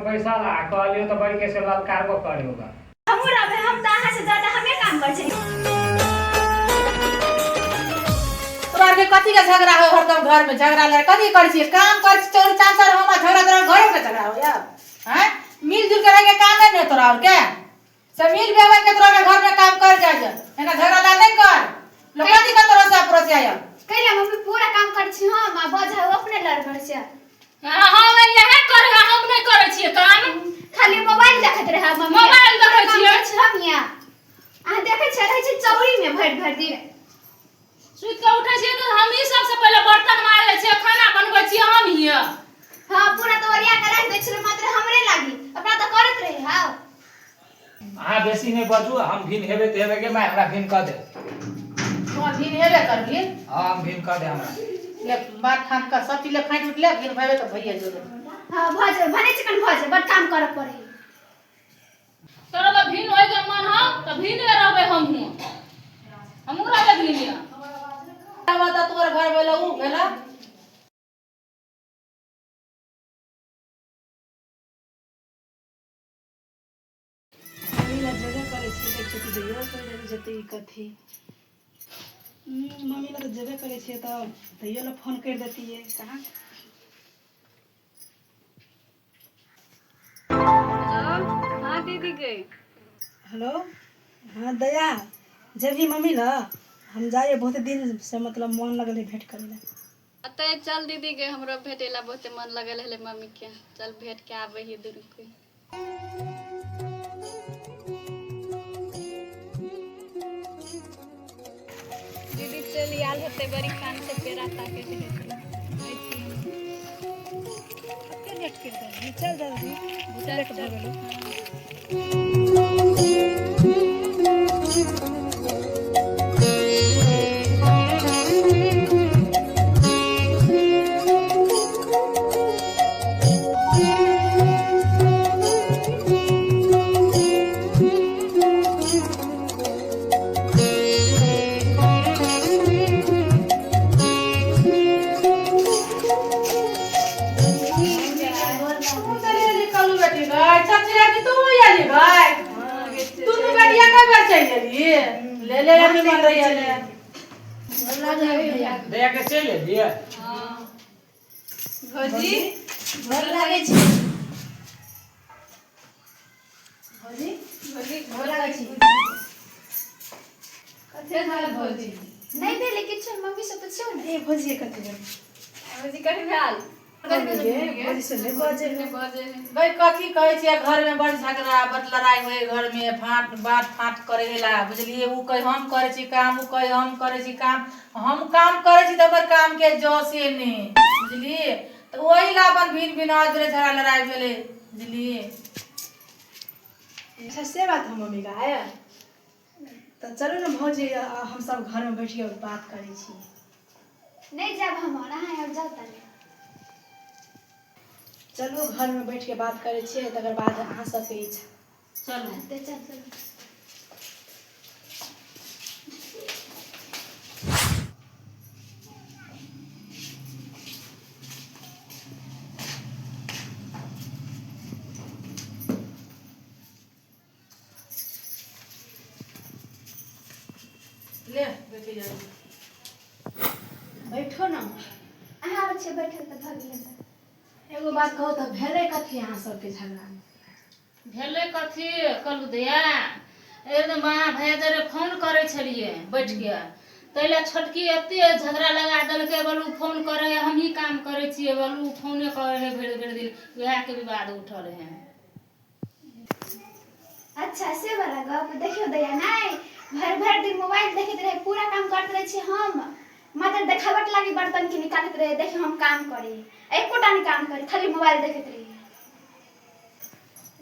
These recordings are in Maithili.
बैसल आ कहलियो तऽ बड़के से ललकारबो करे होगा। हमहूँ रहबै, हम तऽ अहाँ से ज्यादा हमे काम करै छी। तोरा आरके कथी के झगड़ा हो हरदम घर में झगड़ा लड़ाई कथी करै छियै काम करै छी चोरी चाचर हम झगड़ा तोरा घरे में झगड़ा होया हैं मिलजुल के रह के काम है ने तोरा और के से मिल व्यवहार के तोरा के घर में काम कर जाय जा एना झगड़ा लड़ाई नहीं कर लोग कथी के तोरा से पड़ोसी आयल। कैला मम्मी पूरा काम करै छी हम आ बजै ओ अपने लड़ करै छै। हाँ, हम इएह करै हम नहि करै छियै काम। खाली मोबाइल देखैत रहै मम्मी। मोबाइल देखै काम छियै। करै छी हम यहाँ। अहाँ देखै छियै रहै छी चौरी में भरि भरि दिन। सुति कऽ उठै छियै तऽ हमही सबसँ पहिले बर्तन मारै छियै, खाना बनबै छियै हम हियै। हाँ पूरा तो ओरिया के राखि दै छलै मात्र हमरे लागी, अपना तऽ करैत रहे। हाँ अहाँ बेसी नहि बजू, हम भिन हेबै तऽ हेबै के माय, हमरा भिन कऽ दे। तू भिन हेबे करबी। हाँ हम भिन कऽ दे हमरा। ले बात ठान कऽ सब चीज ले फाँटि उठले भिन भएबे तऽ भइए जेतै। हाँ भऽ जेबै भने चिकन भऽ जेबै, बड काम करऽ पड़ै। तोरा तऽ भिन होइके मन हौ तऽ भिने रहबै हमहूँ, हमहूँ रहबै भिने। तऽ तोहर घर भेलौ उ भेलौ। मम्मी लए जेबे करै छियै, देखै छियै दैयो कहि देबै जेतै ई कथी। मम्मी लए तऽ जेबे करै छियै तऽ दैयो लए फोन करि दैतियै कहाँ। हेलो हाँ दीदी गई। हेलो हाँ दया, जेबही मम्मी लए? हम जाइए बहुत दिनसँ मतलब मोन लगल रहै भेँट करै लए। अतः चल दीदी गे, हमरो भेटेला बहुते मन लगल हले मम्मी के, चल भेंट के आबै ही दुनू के। दीदी चल आयल होते बड़ी कान से पेड़ा ताके रहे। कते लेट कर देलही, चल जल्दी, बहुत लेट भऽ गेलै। तू तऽ लेली कलू बेटी गई चाची रानी, तू आली गई दुनू बेटिया कई बेर चलि गेली ले ले अभी मन रही ले। दया के चलि एलियै। भौजी गोर लागै छी भौजी, भौजी गोर लागै छी। कथी भेल भौजी? नहि भेलै किछु, मम्मी से पुछियौ ने। ए भौजी कथी भेल? भौजी कथी भेल? भौजी से नहि बजै है। बजै है। गई कथी कहै छियै, घर में बड़ झगड़ा बड़ लड़ाई होय घर में, फाट बात फाट करे ला बुझलियै। उ कहे हम करै छी काम, उ कहे हम करै छी काम, हम काम करै छी तऽ हमर काम के जसे ने बुझलियै। तऽ ओहि ला अपन भिन भिनाज भेलै, झगड़ा लड़ाई भेलै बुझलियै। अच्छा से बात हम मम्मी का आया तऽ चलू ने भौजी, हम सब घरमे बैठिके बात करै छी। नहि जायब हम, अहाँ आब जाउ ताले। चलू घरमे बैठिके बात करै छियै, तकर बाद अहाँ सबके इच्छा। चलू तऽ चल चलू। ले बेटी जाय। बैठो ने। अहाँ आबै छियै बैठल तऽ भऽ गेलै। एगो बात कहू तऽ भेलै कथी अहाँ सबके झगड़ामे? भेलै कथी कहलू दैया, एकदम अहाँ भैया जरे फोन करै छलियै बैठ के, ताहि लए छोटकी एते झगड़ा लगा देलकै। बोलू फोन करै है, हमही काम करै छियै, बोलू फोने करै है भरि भरि दिन, उएहके विवाद उठल है। अच्छा से वाला गप। देखियौ दैया, नहि भरि भरि दिन मोबाइल देखैत रहे, पूरा काम करैत रहै छी हम, मात्र देखावट लागी बर्तन के निकालैत रहे, देखियौ हम काम करी, एकोटा नहि काम करी, खाली मोबाइल देखैत रही।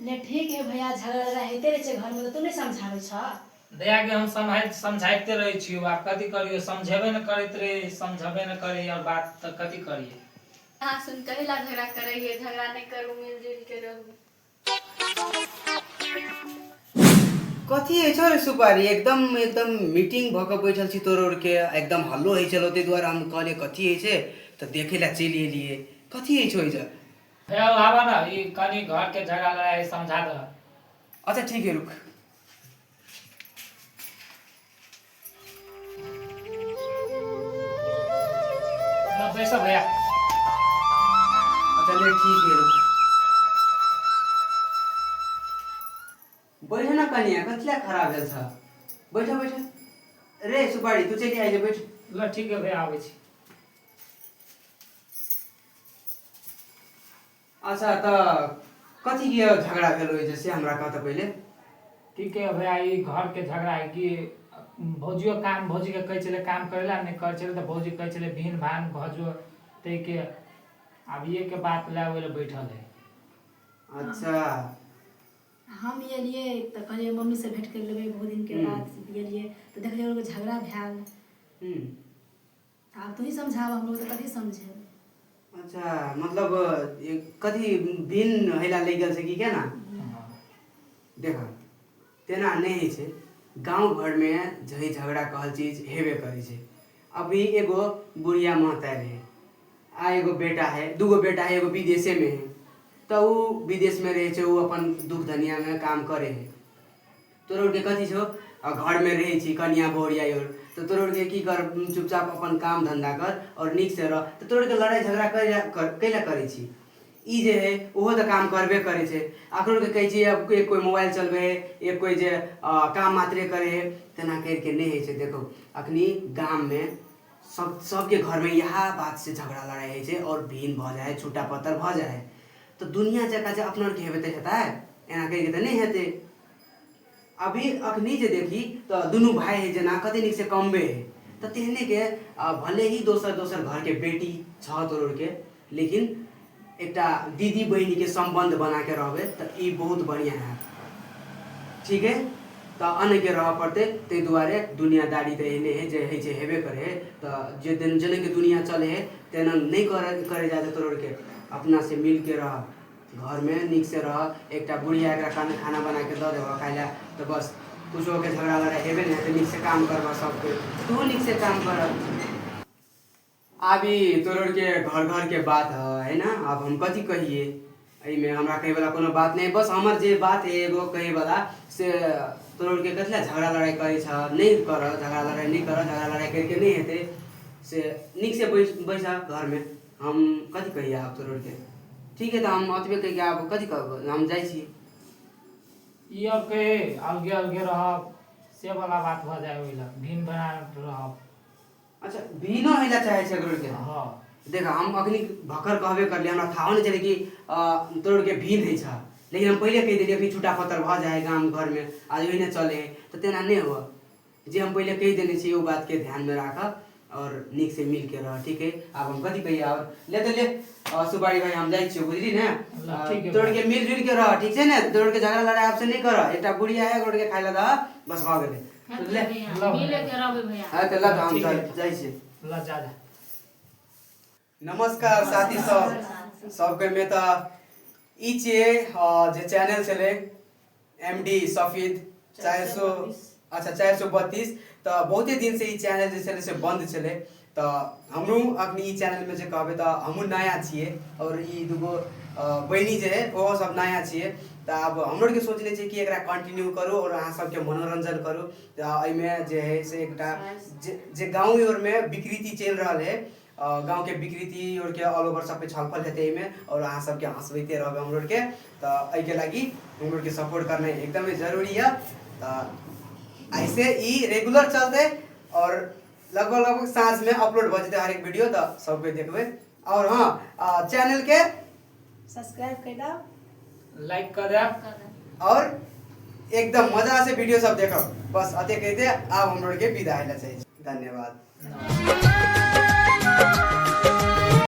ले ठीक है भैया, झगड़ा लड़ाइ होइते रहै छै घरमे, तऽ तू नहि समझाबै छह? दया के हम समझ समझाइते रहै छियौ, आब कथी करियौ, समझेबे ने करैत रहे, समझेबे ने करे और बात तऽ कथी करियै। अहाँ सुन कहिला झगड़ा करै हियै? झगड़ा नहि करू, मिलजुल के रहू। कथी होइ छौ रे सुपारी? एकदम एकदम मीटिंग भऽ कऽ बैठल छी तोर आरके, एकदम हल्लो होइ छलौ, ताहि दुआरे हम कहलियै कथी होइ छै तऽ देखै लए चलि एलियै। कथी होइ छौ एहिजऽ? भैया आबऽ ने, ई कनि घर के झगड़ा लड़ाई समझा दह। अच्छा ठीक है, रुक। ल बैसो भैया। अच्छा ले ठीक है, रुक बैठ ना कनिया, कथी ला खराब भेल छ? बैठ बैठ रे सुपारी, तू चलि आइले, बैठ। ल ठीक है भैया, आबै छी। अच्छा तऽ कथी के झगड़ा भेल होइ छै से हमरा कह तऽ पहिले। ठीक है भैया, ई घर के झगड़ा है कि भौजियो काम, भौजी के कहै छलै काम करै ला, नहि करै छलै तऽ भौजी कहै छलै भिन भान भजो, ताहिके आब ये के बात लए ओहि लए बैठल है। अच्छा। हम एलियै तऽ कहलियै मम्मीसँ भेँट करि लेबै, बहुत दिनके बाद एलियै तऽ देखलियै ओकर झगड़ा भेल। आब तोही समझाबऽ, हमरो तऽ कथी समझेबै। अच्छा मतलब कथी भिन्न हैला लागि गेल छै कि केना? देख, तेना नहि होइ छै, गाँव घरमे झै झगड़ा कहल चीज हेबे करै छै। अभी एगो बुढ़िया महतारी रहै आ एगो बेटा है, दूगो बेटा है, एगो विदेशेमे है, तऽ उ विदेशमे रहै छै, उ अपन दुख धनियामे काम करै है। तोरा आरके कथी छौ, आ घरमे रहै छी कनिया बहुरिया और, तऽ तोरा आरके की कर, चुपचाप अपन काम धन्धा कर आओर नीकसँ रह। तऽ तोरा आरके लड़ाइ झगड़ा कै लए करै छी? ई जे है ओहो तऽ काम करबे करै छै। अकरो आरके कहै छियै, अब एक कोइ मोबाइल चलबै है, एक कोइ जे काम मात्रे करै है, तेना करिके नहि होइ छै। देखो, अखनी गाममे सब सबके घरमे इएह बातसँ झगड़ा लड़ाइ होइ छै आओर भिन्न भऽ जाइ है, छुट्टा पत्तर भऽ जाइ है। तऽ दुनिया जकाँ जे अपना आरके हेबै तऽ हेतै? एना करिके तऽ नहि हेतै। अभी अखनी जे देखी तऽ दुनू भाय है जेना कते नीक से कमबै है, तऽ तेहने के भले ही दोसर दोसर घरके बेटी छह तोर के, लेकिन एकटा दीदी बहिनीके सम्बन्ध बनाके रहबै तऽ ई बहुत बढ़िआँ हैत। ठीक है, तऽ अनके रहऽ पड़तै। ताहि दुआरे दुनियादारी तऽ एहने है जे होइ छै हेबे करे है। तऽ जे दिन जेनाके दुनिया चले है तेना नहि करे करे जाइ तोर के, अपना से मिलके रह, घरमे नीकसँ रह। एकटा बुढ़िया एकरा खाना खाना बनाके दऽ देबऽ खाइ लए तऽ बस, कुछोके झगड़ा लड़ाइ हेबे नहि हेतै। नीकसँ काम करबऽ सबके, तू नीकसँ काम कर। आब ई तोर के घर घर के बात है ना, आब हम कथी कहिए एहिमे, हमरा कहैवला कोनो बात नहि। बस हमर जे बात है एगो कहैवला से, तोर के कथी लए झगड़ा लड़ाइ करै छह? नहि कर झगड़ा लड़ाइ, नहि कर झगड़ा लड़ाइ, करिके नहि हेतै। से नीकसँ बैस बैस घरमे, हम कथी कहिए आब तोर के? ठीक है, तऽ हम एतबे कहिके आब कथी कहब, हम जाइ छी। ई और कहे अलगे अलगे रहब से वाला बात भऽ जाय, ओहि लए भिन्न बना रहब। अच्छा, भिनो होइ ला चाहै छै एकरो के? हँ। देख, हम अखनी भकर कहबे करलियै, हमरा थाहो नहि छलै कि तोर के भिन होइ छ, लेकिन हम पहिले कहि देलियै, अखनी छूटा पत्तर भऽ जाइ है गाम घरमे, आज ओहिने चले है, तऽ तेना नहि हुअ। जे हम पहिले कहि देने छी ओ बातके ध्यानमे राख और नीक से मिल के रह। ठीक है, आब हम कथी कहिए और? ले तऽ ले सुपारी भाई, हम जाइ छियौ, बुझली ने? ल, ठीक है। तोड़ के मिल जुल के रह, ठीक छै ने? तोड़ के झगड़ा लड़ाइ आब से नहि कर। एकटा बुढ़िया है, ओकरो के खाइ ला दह, बस भऽ गेलै। ले। भैया, मिले के रहबै भैया। हाँ तऽ ल, तऽ हम ठीक है। जाइ छियै। ल, जा जा। नमस्कार साथी सब, सबके में तऽ ई छियै जे चैनल छलै एम डी सफीद 400, अच्छा 432, तऽ बहुते दिन से ई चैनल जे छलै से बन्द छलै। तऽ हमहूँ अखनी ई चैनलमे जे कहबै तऽ हमहूँ नया छियै आओर ई दूगो बहिनी जे है ओहो सब नया छियै। तऽ आब हमरो आरके सोचने छियै कि एकरा कंटिन्यू करू आओर अहाँ सबके मनोरंजन करू। तऽ एहिमे जे है से एकटा जे गाँव आरमे विकृति चलि रहल है, गाँवके विकृति आरके ऑल ओवर सब पे छलफल हेतै एहिमे आओर अहाँ सबके हँसबैते रहबै हमरो आरके। तऽ एहिके लागि हमरो आरके सपोर्ट करनाइ एकदमै जरूरी यऽ। तऽ ऐसे ई रेगुलर चलतै आओर लगभग लगभग साँझमे अपलोड भऽ जेतै हरेक वीडियो, तऽ सब कोइ देखबै। आओर हँ, चैनलके सब्सक्राइब कर दब, लाइक कर देब और एकदम मजा से वीडियो सब देखब। बस अते कहिते आब हमरो के विदा होइला चाहै छी। धन्यवाद।